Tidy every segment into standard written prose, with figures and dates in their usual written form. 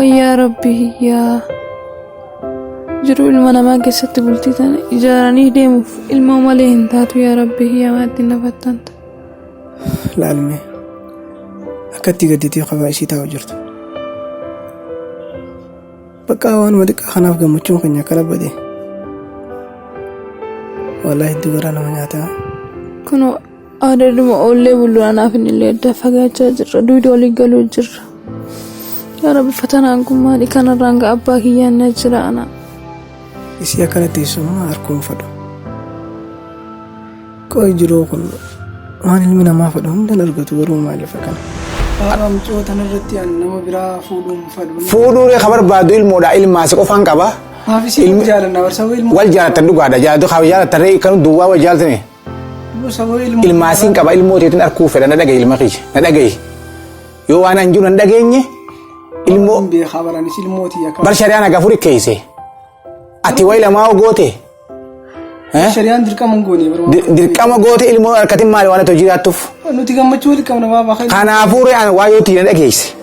Wayyaa rabbi yaa jiruu ilma namaa keessatti bultii tana ijaaranii deemuuf ilmoo malee hin taatu yaa rabbi yaa maatti na fattanta. Laalme akka itti gadditee kophaa isii taa'u jirtu. Bakka waanuma xiqqaa kanaaf gammachuun keenya akka dhabbate. Wallaahi hedduu garaa nama nyaataa. Kunoo Aadaadhuma oollee bullu anaaf innillee adda fagaachaa jirra. Duyda walii galuu jirra. Yaa Rabbi fatanaan kun maali? Kanarraan ga abbaa kiyyaan na jira ana. Isii akkana teessummaa harkuun fadhu. Qoy jiruu kun waan ilmi namaa fadhu hundan argatu garuu maaliif akkana? Haadha mucoo tanarratti an nama biraa fuudhuun fadhu. Fuudhuu ka barbaadu ilmoodha ilmaa si qofaan qaba. Maaf isii wal jaalanna bar sababa ilmoo. Wal jaalattan dhugaadha jaalatu haa jaalattan ree kan duwwaa wal jaalatani. Ilmaasiin qaba ilmoo teetiin arkuu fedha na dhagahi ilma kiyya na dhagahi yoo waan an jiru nan dhageenye ilmoo beekaa baranis ilmooti akka bar shari'aan haga furi keeyse ati wayi lamaa goote Shari'aan dirqama hin goone barbaadu. Dirqama goote ilmoo harkatin maali waan ati hojii jiraattuuf Nuti gammachuu wali qabna baabaa kan. Kanaafuu re'aan waa yoo tiyya na dhageesse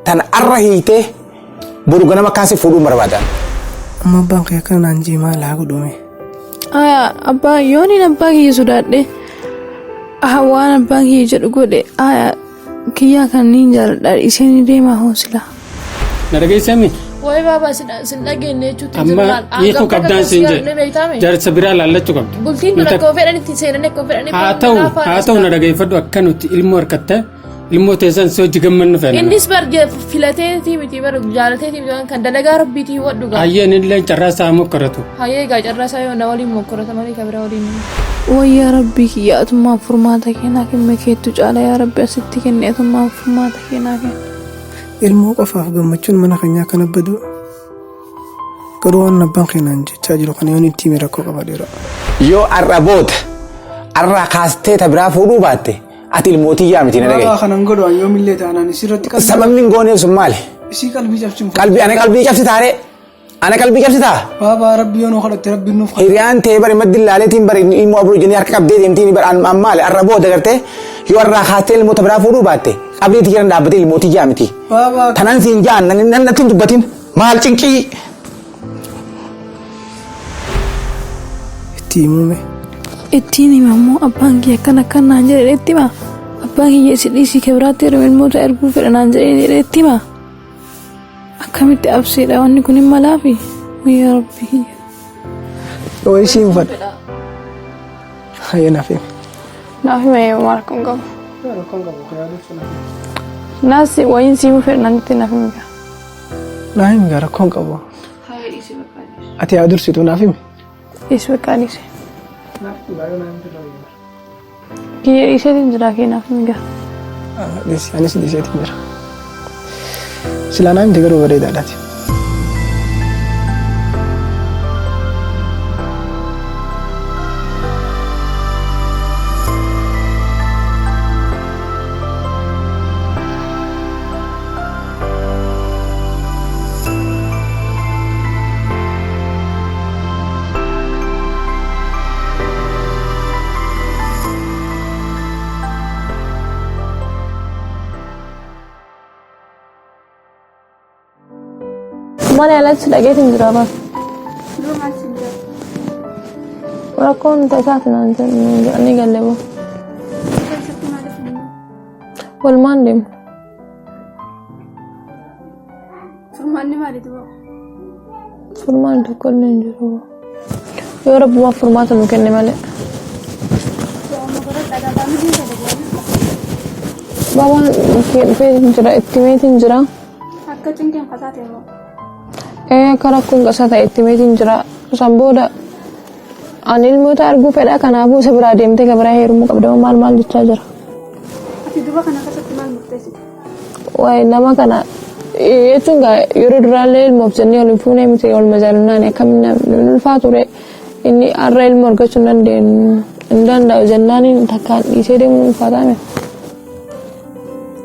tan arra hiitee boru ganama kaasee fuudhuun barbaadan. Amma abbaan kee akkana naan jee maal haa godhume? Aya abbaa yooniin abbaa kiyya sodaadhe waan abbaan kiyya jedhu godhe aya kiyyaa kan niin jaaladha dhiisee ni deemaa hoo silaa. Na dhageessami? Wayi baaba sin dhageenye jechuutti Amma hiikuu qabdaan siin jedhe. Jaarsa biraa laallachuu qabda. Bultiin tun akkuma fedhanitti seenanii akkuma fedhanitti Haa ta'u na dhageeffadhu akka nuti ilmoo harkatte ilmoo teessan si hojii gammannu feena. Innis bar filateetii miti bar jaalateetii miti waan kan dalagaa rabbiitii hubadhu gaa. Hayyeen illee carraa isaa mokkoratu. Hayyee egaa carraa isaa yoo na waliin mokkorata malee ka biraa waliin. Wayyaa rabbii kiyya atummaan furmaata keenaa kenne keettu caala yaa rabbi asitti kenne atummaan furmaata keenaa kenne. Ilmoo qofaaf gammachuun mana keenyaa kana badu. Garuu waan abbaan keenyaan jechaa jiru kana yoon itti hime rakkoo qaba dhiira. Yoo har'a booda har'aa kaastee ta biraa fuudhuu baatte ati ilmoo tiyyaa miti na dhaga'i. Baabaa kanan godhu an yoomillee taanaan isirratti qalbii Sababni hin gooneef sun maali? isii qalbii cabsuun Qalbii ana qalbii cabsitaaree? Ana qalbii cabsitaa? Baabaa rabbi yoo nu kadhatte rabbi nuuf kadhata. Hiriyaan tee bari maddi laaleetiin bari ilmoo abruu jennee harka qabdee deemtiin bari an maali arra booda gartee yoo arraa kaastee ilmoota biraa fuudhuu baatte qabrii tiyya dhaabbatee ilmoo tiyyaa miti. Baabaa Tanan siin jaan nan natti hin dubbatin maal cinqii. Itti himuume. Ittiin hima immoo abbaan kiyya akkana akkan naan jedhe itti hima. Abbaan kiyya isin dhiisii ka biraatti heerumi ilmoota erguu fedha naan jedhee itti hima. Akkamitti abseedha wanni kun hin malaafi? Yaa Rabbi kiyya. Yoo isiin fadha. Hayyee naaf himi. Naaf hima yoo maal kun qabu. Rakkoon qabu kan yaadu naaf himi. Naas wayiin siimuu fedha naan jettee naaf himi gaa. Naaf himi gaa rakkoon qabu. Hayyee dhiisi bakka dhiisi. Ati haa dursitu naaf himi. Dhiisi bakka dhiisi. Naaf himi gaa yoo naaf himte ta'uu Kiyya dhiiseetiin jira kee naaf himi gaa. Dhiisi anis dhiiseetiin jira. Silaa naaf himte garuu bareedaadhaati. Mana yaalatti dhageetiin jira bara. Rakkoon tasaati naan jedhanii galle boo. Walumaan deemu. Furmaanni maaliiti boo? Furmaanni tokko illee hin jiru. Yoo rabbumaa furmaata nu kenne malee. Babaan kee dhufee jira itti meetiin jira. Akka cinqeen fasaate immoo. Ee akka rakkoon qasaa ta'e itti meetiin jira. San booda ani ilmoota arguu fedha kanaafuu isa biraa deemtee ka biraa heerumuu qabda maal maal jechaa jira. Ati duba kana keessatti maal murteessite? Waa'ee nama kana jechuun gaa yeroo duraallee ilmoof jennee wal hin fuunee miti wal majaalunnaan akkamiin namni ulfaa ture inni har'a ilmoo argachuu hin dandeenyu hin danda'u jennaan takkaan dhiisee deemuun ulfaataa miti.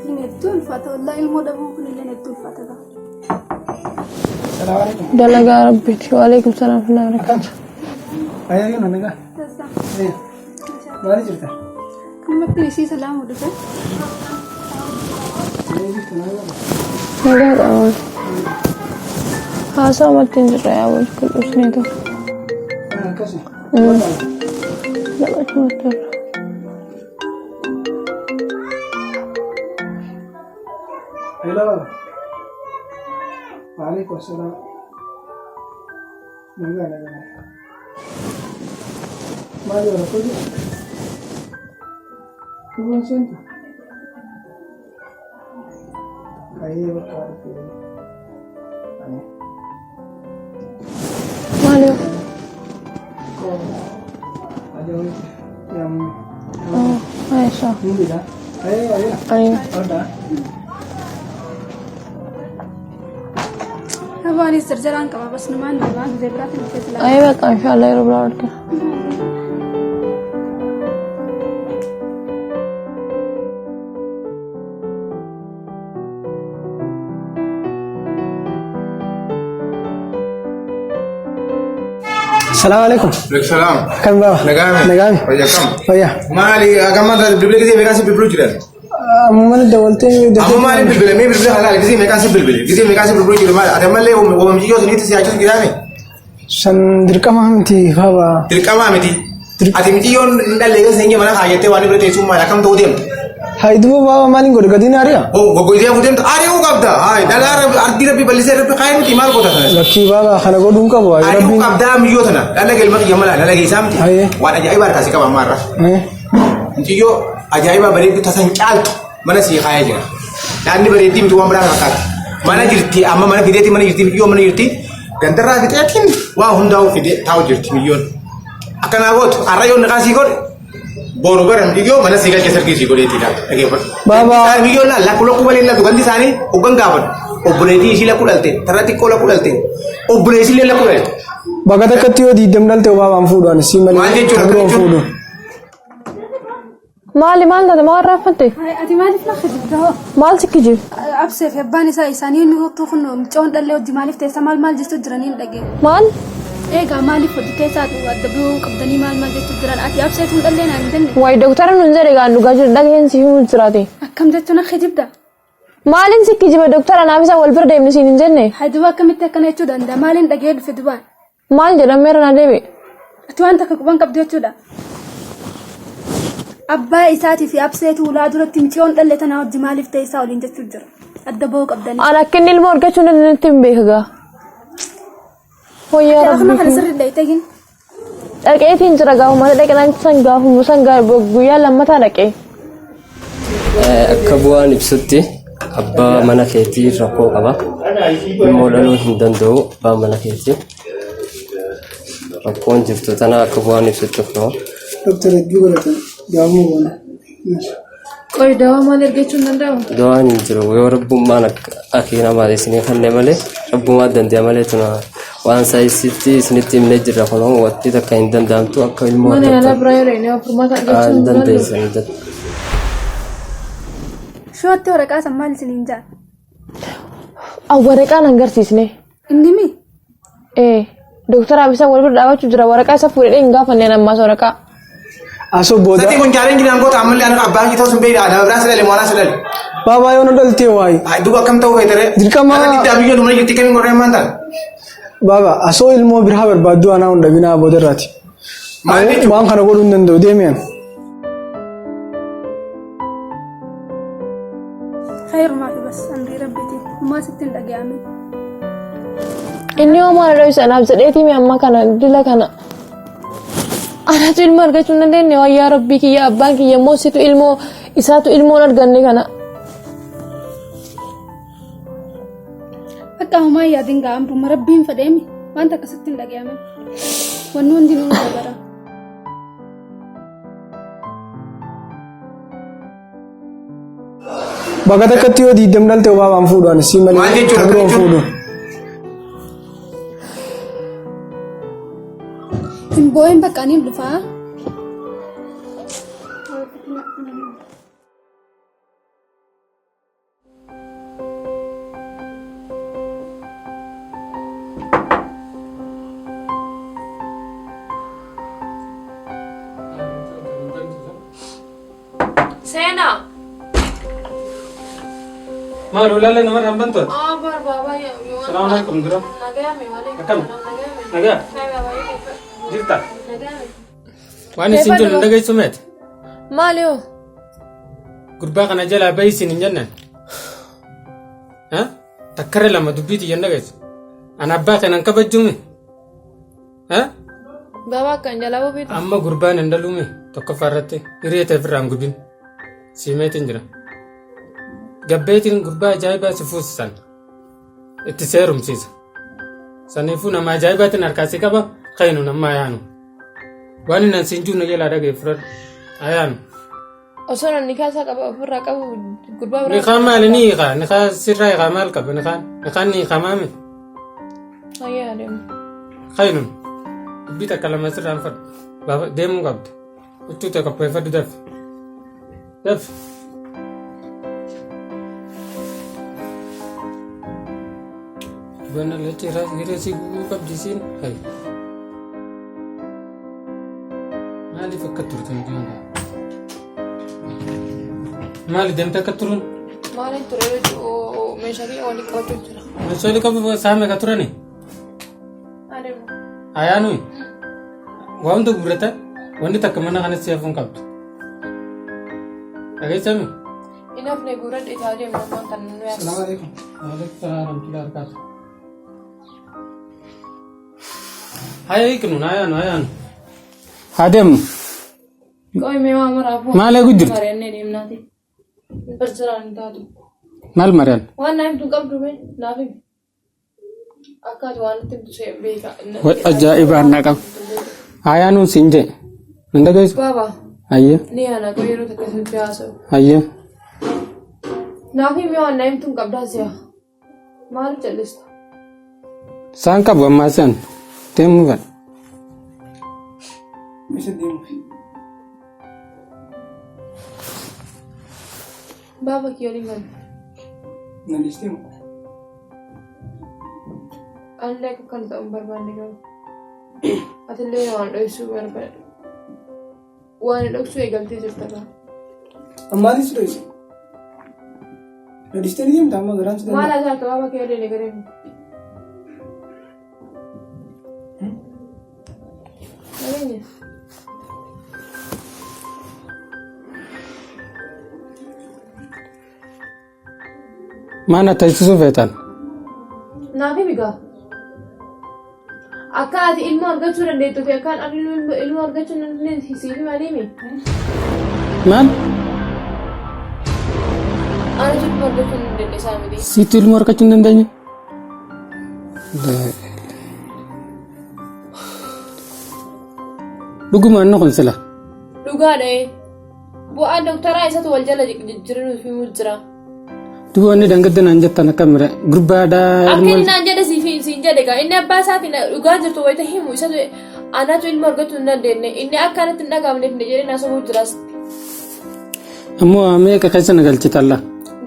Inni hedduu ulfaata wallaahi ilmoo dhabuu kun illee hedduu ulfaata ta'a. Dalagaa rabbiiti. Waalaikum salaam wa rahmatullahi wa barakatuh. Ayyaa yoo nagaa. Maali jirta? Ammatti isii salaamu dhufe. Nagaa qaba. Haasaa matti hin jirra yaa wal qulqullinee tokko. Akkasi. Taphachuu matti irra. Hello. Waalaikum salaam. Nagaa nagaa. Maali rakkoo jiru? Dhugaan seentu? Ayyee bakka dhufe. Ani Maali? koo ajaa'ibsi yaamne. Oh, Aisha. Ni jira. Ayyee ayyee. Ayi. Odaa. Abaanis jarjaraan qaba bas namaan deemaa gisee biraatiin dhufee silaa. Ayi bakka inshallah yeroo biraa argina. Salaamu alaikum. Salaam. Akkam baaba? Nagaame. Nagaame. Fayyaa kam? Fayyaa. Maali gamma bilbila gisee meeqaan si bilbiluu jiran? Amma dawaltee Amma maali bilbila mee bilbila kana gisee meeqaan si bilbile? Gisee meeqaan si bilbiluu jiru maali? Ati ammallee oomishii yoo sunitti si yaachisu jiraame? San dirqama miti baaba. Dirqamaa miti. Ati miciyyoon hin dhalle keessa hin mana kaayattee waan bira teessuu maali akkam ta'uu deemta? Hayi duuba baaba maaliin godhe gadiin ari'a? Goggoysee hafuu deemta ari'uu qabda. Hayi dhalaa ardii rabbi bal'isee rabbi kaayee miti maal goota sana? Lakkii baaba kana godhuu hin qabu. Hayi Ari'uu rabbiin. qabdaa miyyoo tana dhala galma kiyya mala dhala keessaa miti. Hayyee. Waan ajaa'ibaa harkaa si qaba ammaa irraa. Eh, Mucayyoo ajaa'ibaa bareedduu tasan caaltu mana sii kaayee jira. Dhaanni bareeddii miti waan biraa fakkaata. Mana jirti amma mana fideeti mana jirti miyyoo mana jirti. Gandarraa fixeetiin waa hundaa'uu fidee taa'u jirti miyyoon. Akkanaa gootu har'a yoo niqaa sii godhe boru gara miyyoo mana sii galchee sargii sii godheetii laata dhageeffadhu. Baabaa. Miyyoo laal lakkuu lakkuu malee laatu gandi isaanii hoggan gaafadhu. Obboleettii ishii lakkuu dhalte tarra xiqqoo lakkuu dhalte obboleessi illee lakkuu dhalte. Bakka takkatti yoo diidam dhalte baabaan fuudhu ani sii malee. Maal jechuudha? Kan biroon fuudhu. Maali maal taate maal raaffatte? Ati maaliif na kijibda hoo? Maal si kijibe? Absee fi abbaan isaa isaanii inni hottuu kun mucoon dhallee hojii maaliif teessa maal maal jechuu jiranii hin dhageenye. Maal? Eegaa maaliif hojii keessaa adda bu'uu qabdanii maal maal jechuu jiran ati abseetuun dhallee naan hin jenne. Wayi doktara nun jedhe gaan dhugaa jiru dhageen si himuu jiraate. Akkam jechuun na kijibda? Maaliin si kijiba doktara naaf isa wal bira deemni siin hin jenne? Hayi duba akkamitti akkana jechuu danda'a maaliin dhagee dhufe dubaan? Maal jedhameera na deebi. Ati waan takka quban qabdu jechuudha. Abbaa isaatii fi abseetu ulaa duratti mucoon dhalle tanaa hojii maaliif teessaa waliin jechuu jira. Adda ba'uu qabdanii. Ani akka inni ilmoo argachuu hin dandeenyetti hin beeka gaa. Wayyaa Akkuma kana rabbii. sirrii dhayitee Dhaqeetiin jira gaafuma dhaqee san gaafuma san guyyaa lammataa dhaqee. Akka bu'aan ibsutti abbaa mana keetii rakkoo qaba. Ilmoo dhaluu hin danda'u abbaa mana keetii. Rakkoon jirtu tana akka bu'aan ibsutti kunoo. Doktor hedduu godhatan gaafuma goona. Qoy dawaa maal argachuu hin danda'amu? Dawaan hin jiru yoo rabbummaan akka namaa isinii kenne malee rabbumaa danda'a malee tuna waan saayinsiitti isinitti himnee jirra kunoo wanti takka hin danda'amtu akka ilmoo Mana yaalaa argattan. biraa yeroo inni furmaata argachuu Hin hin danda'u. dandeessan hin danda'u. Shootti waraqaa san maal isiniin jaa? Waraqaan agarsiisne. Inni mi? Ee doktara Abisa wal bira dhaabachuu jira waraqaa isa fuudhee hin gaafanneen ammaas waraqaa. Asoo booda. Sati kun challenge naan goota ammallee ana abbaan kee ta'uu sun beekna nama biraa si dhale moonaa si dhale. Baabaa yoo na dhalte waayi. Duuba akkam ta'uu feetere? Dirqama- Ana diddaa biyyoon mana jirti kamiin gorree ammaan tana. Baaba asoo ilmoo biraa barbaaddu anaa hin dhabinaa boodarraati. Maal jechuudha? Waan kana godhuu hin danda'u deemi ani. Khayrumaa fi bas amrii rabbiiti. Homaa sitti hin dhaga'amin. Inni hoo maal dho'isa anaaf jedheetii mi amma kana dila kana. Anatu ilma argachuu hin dandeenye wayyaa rabbii kiyya abbaan kiyya immoo situ ilmoo isaatu ilmoon arganne kana. Akka homaa hin yaadin gaa amruma rabbiin fedheemi wanta akkasitti hin dhaga'amin. Wanni hundinuu ni dabara. Bakka takkatti yoo diidam dhalte baabaan fuudhu ani sii malee. Maal jechuudha? Kan biroon fuudhu. Hin boo'in bakka ani dhufaa. Seenaa. Maal ulaalee namarra hin bantu ati? Aa bar baabaa yoo. Salaamu alaikum dura. Nagaame waalaikum. Akkam? Nagaame. Nagaa? Hai baabaa yoo. Jirta? Nagaame. Waan isin jennu hin dhageessu meeti? Maali hoo? Gurbaa kana jalaa bahi isin hin jennaan. Ha? Takkarra lama dubbii tiyya hin dhageessu. Ana abbaa kanan kabajjume. Ha? Baabaa akkan jalaa bobeetu. Amma gurbaan hin dhalume tokkoffaa irratti hiriyee ta'e ofirraa hin gubin. Siimeetiin jira. Gabbeetiin gurbaa ajaa'ibaa si fuusisan. Itti seerumsiisa. Saniifuu nama ajaa'ibaatiin harkaa si qaba kaynu nama ayaanu. Waan inni siin jiru na jalaa dhagaye fudhadhu. Ayaanu. Osoo namni kaasaa qaba ofirraa qabu gurbaa biraa. Niqaa maali ni hiikaa? Niqaa sirraa hiikaa maal qaba? Niqaan niqaan ni hiikaa maami? Hayyaa adeemu. Kaynun. Dubbii takka lama sirraa hin fadhu. Baafa deemuu qabda. Huccuu ta'e qopheeffadhu dafi. Dafi. Dubbana lachi hiree si gubuu qabdi siin. Hayi. Maaliif akka turte mucaan kun? Maali deemtee akka turuun? Maaliin ture meeshaalee waliin qabachuu jira. Meeshaalee qabu saame akka turani? Adeemu. Ayaanuun waa hunda gurgurata wanni takka mana kana si hafuun qabdu. Dhageessami? Inni hafne guuradhe itti adeemu waan kan nu yaas. Salaamu alaikum. Waalaikum salaam warahmatullahi wabarakatuh. Haya hiiknu ayaanu ayaanu. Haa deemnu. Qoy mee waa maraafuu. Maal eegu jirtu? Mari'annee deemnaati. Barjiraan hin taatu. Maal mari'an? Waan naa himtu hin qabdu mee naaf himi. Akka ati waan natti himtu see beeka. Way ajaa'ibaan na qaba. Ayaanuun siin jee. Hin dhageessu? Baaba Hayyee ni ana qoy yeroo takka sitti haasa'u. hayyee. Naaf himi waan naa himtu hin qabdaa si'a. Maaliif callista? Isaan qabu ammaa isaan deemuu fedha. Isa deemuuf. Baaba kiyya waliin galu. Na dhiistee moo? Anillee akka kana ta'uu hin barbaanne garuu. Atillee waan dhoksuu barbaadde. Waan dhoksuu eegaltee jirta gaa. Ammaaliif si dhoyse? Na dhiistee ni deemta amma garaan si Maal danda'a. ajaa'ibaa baaba kiyya waliin eegalee. Nageenya. Maal na taasisuu feetan? Naaf himi gaa. Akka ati ilmoo argachuu dandeettuu fi akka ani ilmoo argachuu hin dandeenye siif himanii mi? Maal? Anatu ilmoo argachuu hin dandeenye isaa miti. Siitu ilmoo argachuu hin dandeenye? Dhuguma inni kun sila. Dhugaadha ee. Bu'aan doktaraa isatu wal jala jijjiiruuf himuu jira. Duba wanni dangadda naan jettan akka mire gurbaadhaa Akka inni naan jedhe siif siin jedhe gaa inni abbaa isaatiin dhugaa jirtu wayita himu isatu anatu ilma argachuu hin dandeenye inni akka anatti hin dhagaamneef na jedhee naa sobuu jiraas. Ammoo waa meeqa keessa na galchitalla.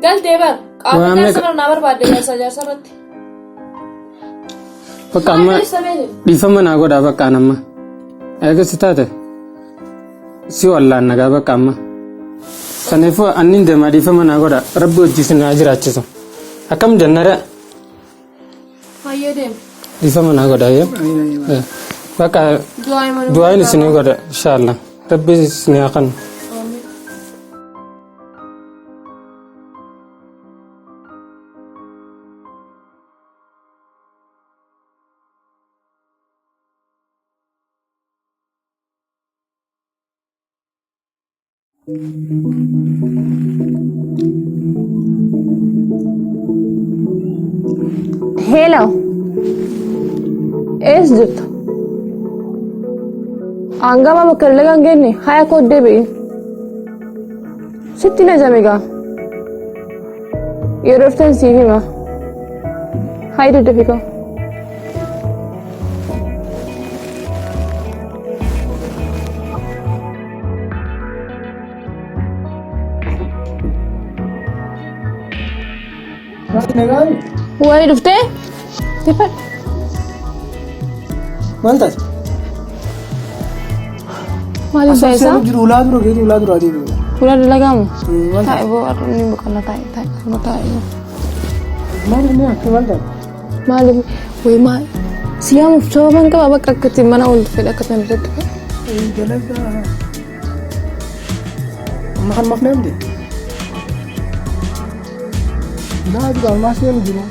Galtee bar Waa qaama meeqa- jaarsa naa barbaadde jaarsa jaarsa irratti. Bakka amma Maal ibsa beekte? dhiifama naa godhaa bakka an amma. Eegas taate si wallaan nagaa bakka amma. Saniifuu annin deemaa dhiifama naa godhaa rabbi hojii isin haa jiraachisu. Akkam jennare Hayyee deem. dhiifama naa godhaa yoo. Bakka Du'aa imaluu. du'aan isinii godha inshaallah rabbi isinii haa kennu. Amiin. Hello. Eessa jirta? Hangama bakka dalagaa hin geenye haya koo deebi'i. Sitti na jame gaa. Yeroo dhuftan siif hima. Hayi daddafi gaa. Wayi dhuftee? Tifadhu. Maal taate? Maaliif Asoo ta'e seenu jiru ulaa dura geetu ulaa duraa deebi'u. Fuula dalagaamu? Maal Taa'e boo har'a ni boqonna taa'e taa'e taa'e. Maal inni akka maal ta'e? Maaliif wayi maal si yaamuuf sababan qaba bakka akka itti mana ooltu fedha akka sana biratti. Dalagaa. Amma kan maaf namde? Naa jiru ammaa seenu jiru.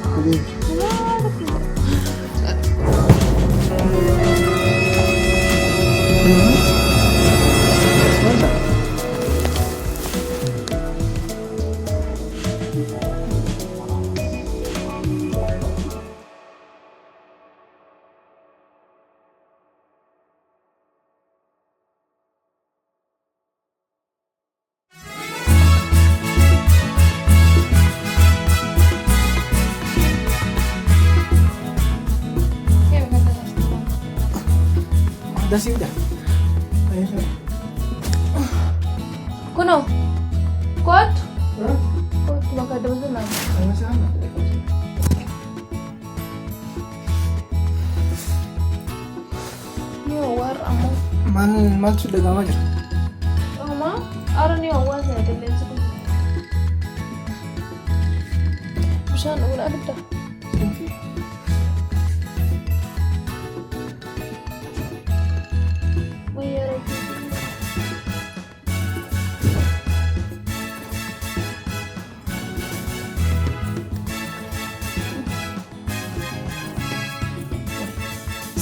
Dasiidha. Kunoo kootu kootu bakka adda basu lama. Ni warra ammoo. Maal maaltu dhagahamaa jira? Amma ara ni hawwaasa sana qilleensi kun. Bishaan dhuguun abidda. Wayyaa rabbii.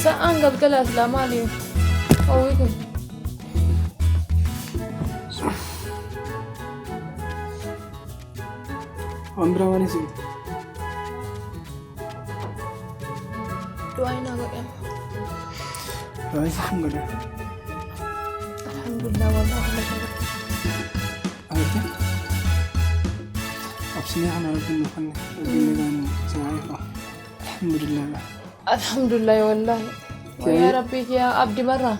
Sa'aan galgala silaa maali? Hawwii kun. Waan biraa waan isin. Du'aa hin godhama. Du'aa isa kun godha. Alhamdulillah wallahi Agartee? Absinee kana rabbiin nu kanne rabbiin nagaan si haa eegu. Alhamdulillah. Alhamdulillah wallahi. Yaa rabbii yaa abdi marra.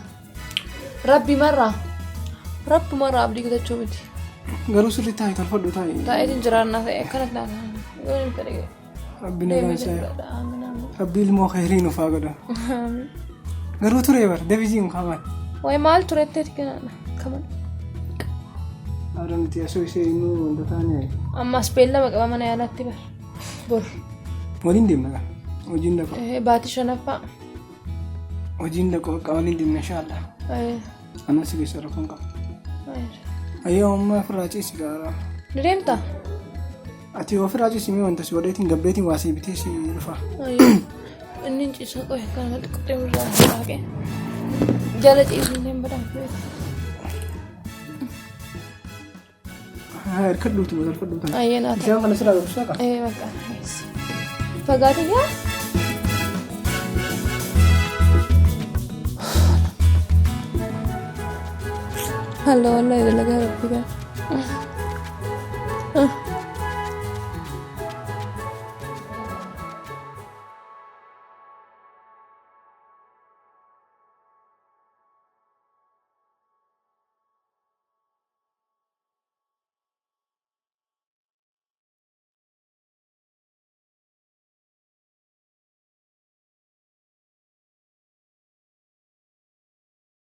Rabbi marra. Rabbi marra abdii kutachuu miti. Garuu sirri taa'i tolfadhu taa'i. Taa'eetiin jiraannaa ta'e akkana taana. Yoo hin fedhe. Rabbi nagaan si haa eegu. Amiin amiin. Rabbi ilmoo khayrii nuuf haa godhu. Garuu turee bar deebisiin kamaan. Wayi maal turetti kana kaman. Haadha nuti osoo ishee inni wanta taane Ammas beellama qaba mana yaalaatti bar. Bor. Waliin deemna gaa. Hojiin dhaqu. Baatii shanaffaa. Hojiin dhaqu akka waliin deemna inshaallah. Anas si keessa rakkoon qaba. Ayyoo amma ofirraa ciisi gaara. Ni deemtaa? Ati ofirraa ciisi mee wanta si godheetiin gabbeetiin waa si bitee si dhufa. Inni hin ciisu qoy kana xiqqoo irraa baaqee. Jala ciisu hin badaan. Harkadhuutu tolfadhuutu. Ayyee naa ta'e. Bishaan kana sirraa qabsiisaa qaba. Ee bakka. Fagaate yaa? Halloo wallahi dalagaa rabbii kana.